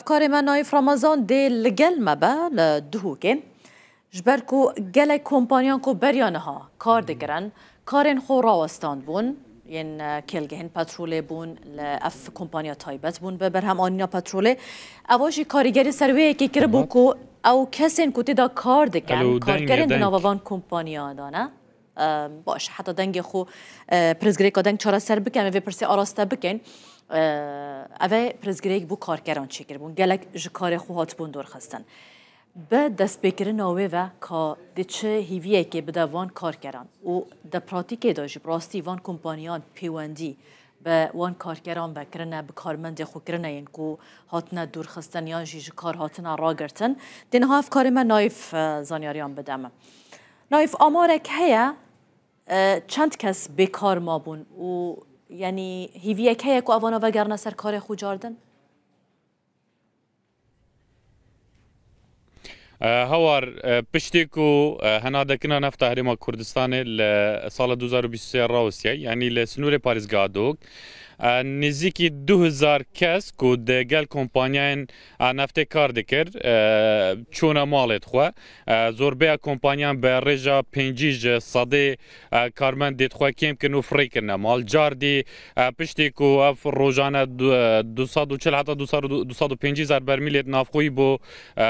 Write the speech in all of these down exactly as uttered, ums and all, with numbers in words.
Karê me Naîf Ramazan dê li gel me be li Duhokê. Ji ber ku gelek kompaniyan ku beriya niha kar dikirin, karên xwe rawestandibûn, yên, e, kêlgehên petrolê bûn, li ev kompaniya taybet bûn bi berhem anîna petrolê. Eva jî karîgerî ser wê yekê kiribû ku ew kesên ku tê de kar dikin, Alo, deng, karkerên di deng. Nava van kompaniya de ne. E, baş, heta dengê xwe, e, pirsgirêka deng çareser bikin, em ê vê pirsê araste bikin. E, ev e pirsgirêk bû karkeran çêkiribûn. Gelek ji karê xwe hatibûn dorxistin. Bi destpêkirina wê ve ka dê çi hîviyekê bide van karkeran û di pratîkê de jî bi rastî van kompaniyan pêwendî bi wan karkeran ve kirine, bi karmendê xwe kirine yên ku hatine dûrxistin yan jî ji kar hatine ragirtin. Dê niha ev karê me Naîf, e, zanyariyan bide me. Naîf, amarek heye, e, çend kes bêkar mabûn û, yanî, hîviyek heye ku evana vegerine ser karê xwe cardin? E, Hawar, e, piştî ku, e, henadekirina nefta Herêma Kurdistanê li sala du hazar û bîst û sê rawestiye, yanî li sinûrê parêzgeha Duhok, e, nêzîkî du hezar kes ku di gel kompanyayên, e, neftê kar dikir, e, çûne malê xwe. E, zorbeya kompaniyan bi rêja pêncî ji sedê, e, karmendê xwe kêm kirin û firê kirine mal. Cardî, e, piştî ku ev rojane du-, e, du sed û çil heta du sed û du sed û pêncî zar bermîlê di navxweyî bo, e,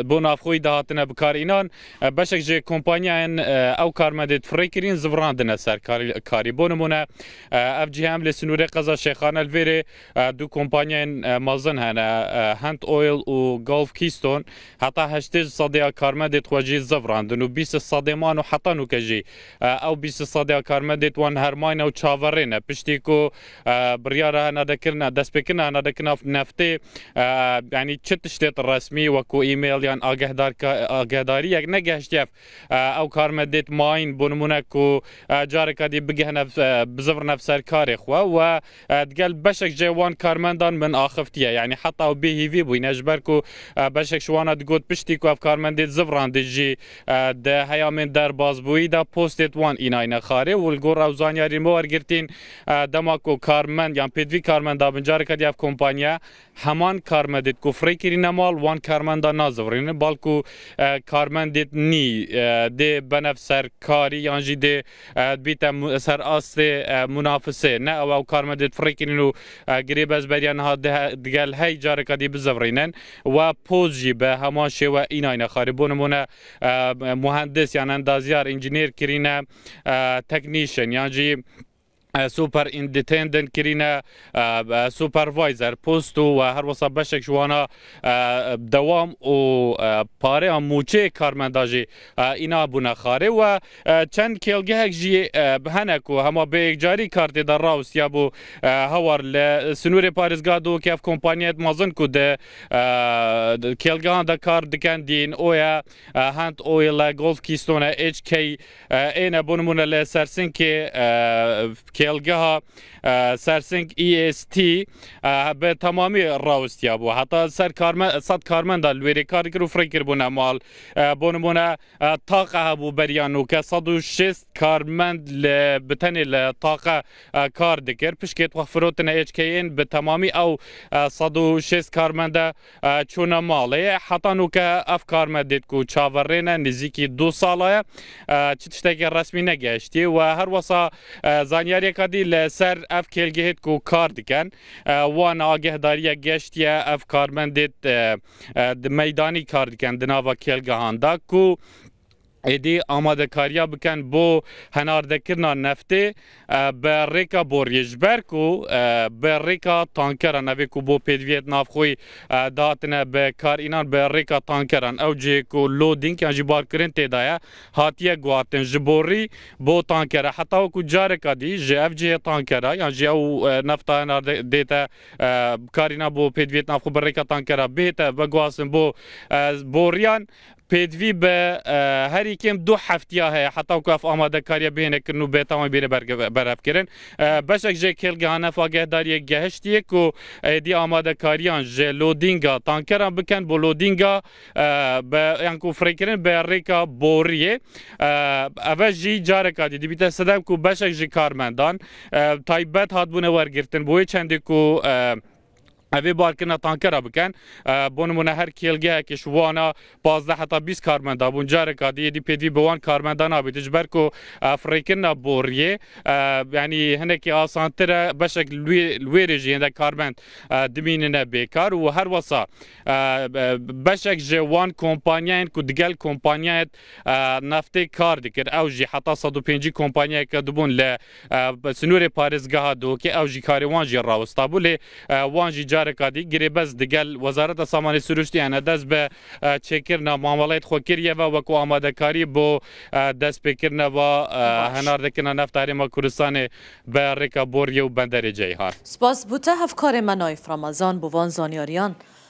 bo navxweyî de hatine bikar înan, e, beşek ji kompanyayên, e, ew karmendê firê kirîn zivrandine ser karî, karî. Bo nimûne, e, ev cihê em lê sinûrê qeza Şêxane li vêrê, e, du kompanyayên, e, mezin hene, e, Hent Oil û Gulf Keystone. Heta heştê sedê ya karmendê xwe jî zivrandin û bîst sedê man û heta nûke jî, e, ew bîst sedê ya karmendê wan hermayne û çaverê ne. Piştî ku, e, biryara henadekirina, destpêkirina henadekirina neftê, e, yanî çi tiştê resmî wekû e-mail yan agehdarka-, agehdariyek negehiştiye, e, ew karmendê mayîn, bo nimûne ku, e, careka dî bigihine, e, bizivirine ser karê xwe we, e, digel beşek ji wan karmendan min axiftiye. Yanî heta ew bêhîvî bûyne, ji ber ku, e, beşek ji wana digot piştî ku ev karmendê zivrandî jî, e, di heyamên derbazbûyî de postê wan înayne xarê û li gor ew zanyarî me wergirtîn, e, dema ku karmend yan pêdivî karmenda bin careke dî ev kompanya heman karmendê ku firê kirîne mal wan karmenda nazivirînin, balku, e, karmendê nî, e, dê benev ser karî yan jî dê, e, bîte mu-, ser astê, e, munafisê. Ne ew ew karmendê firê kirîn û, e, girêbez beriya niha dihe-, digel hey careka dî bizivirînin. We poz jî bi heman şêwe înayne xarî. Bo nimûne, e, muhendis yan endaziyar, engineer kirîne, e, technician yan jî, e, superintendent kirîne, e, e, supervisor post û we her wesa beşek ji wana, e, dewam û, e, pareya mûçê karmenda jî, e, îna bûne xarê we, e, çend kêlgehek jî, e, hene ku hema bê yekcarî kar tê de rawestiya bû, e, Hawar li sinûrê parêzgeha Duhokê ev kompanyayet mezin ku di, e, di kêlgehan de kar dikin dîn, o ye, e, Hent Oil e, Gulf Keystone e, H K, e, êne bo nimûne li Sersinkê, e, kêlgeha, e, Sersink E S T, e, bi temamî rawestiya bû. Heta ser karme-, sed karmenda li wêrê kar dikir û firê kiribûne mal. E, bo nimûne, e, taqe hebû beriya nûke, sed û şêst karmend li, bi tenê li taqe, e, kar dikir. Pişkê xwe firotine H K ên bi temamî ew, e, sed û şêst karmende, e, çûne malê. Heta nûke ev karmendê ku çaverê ne nêzîkî du sala ye, e, çi tiştekî resmî negehiştiye we her wesa, e, zanyariyeka dî li ser ev kêlgehêt ku kar dikin, e, wan agehdariyek gehiştiye ev karmendê, e, e, di meydanî kar dikin di nava kêlgehan de ku êdî amadekariya bikin bo henardekirina neftê, e, bi rêka boriyê, ji ber ku, e, bi rêka tankeran, evê ku bo pêdiviyet navxweyî, e, dihatine bi kar înan bi rêka tankeran, ew cihê ku loading yan jî barkirin tê de ye, hatiye guhartin ji borî bo tankera. Heta wekû careka dî ji ev cihê tankera yan jî ew, e, nefta henarde dête, e, karîna bo pêdiviyet navxwe bi rêka tankera bihête veguhastin bo, e, boriyan. Pêdivî bi, e, herî kêm du heftiya heye heta ku ev amadekariya bihêne kirin û bê tamamî bêne berge-, berhevkirin. E, beşek jê kêlgehan ev agehdariyê gehiştiye ku êdî amadekariyan ji lodînga tankeran bikin bo lodînga, e, bi, yan ku firêkirin bi rêka boriyê. E, eve jî careka dî dibîte sedem ku beşek ji karmendan, e, taybet hatbûne wergirtin bo wê çendê ku, e, Ev ê barkirina tankera bikin. E, bo nimûne her kêlgehekê ji wana pazdeh heta bîst karmenda bûn. Careka dî êdî pêdivî bi wan karmenda nabît. Ji ber ku, e, firêkirina boriyê, e, yanî hinekî asantir e, beşek li wê, li wê rê jî hêndek karmend, e, dimînine bêkar û her wesa, e, e, beşek ji wan kompanyayên ku digel kompanyayên, e, neftê kar dikir, ew jî heta sed û pêncî kompanyayeke dibûn li, e, sinûrê parêzgeha Duhokê, ew jî karê wan jî rawestabû. Lê, e, wan jî careka dî girêbest digel Wezareta Samanê Sirûştî, yanî dest bi, e, çêkirina mamelayê xwe kiriye ve wekû amadekarî bo, e, destpêkirine ve, e, Baş. Henardekirina nefta Herêma Kurdistanê bi rêka boriyê û benderê Ceyhan. Spas bo te hevkarê me Naîf Ramazan bo van zanyariyan.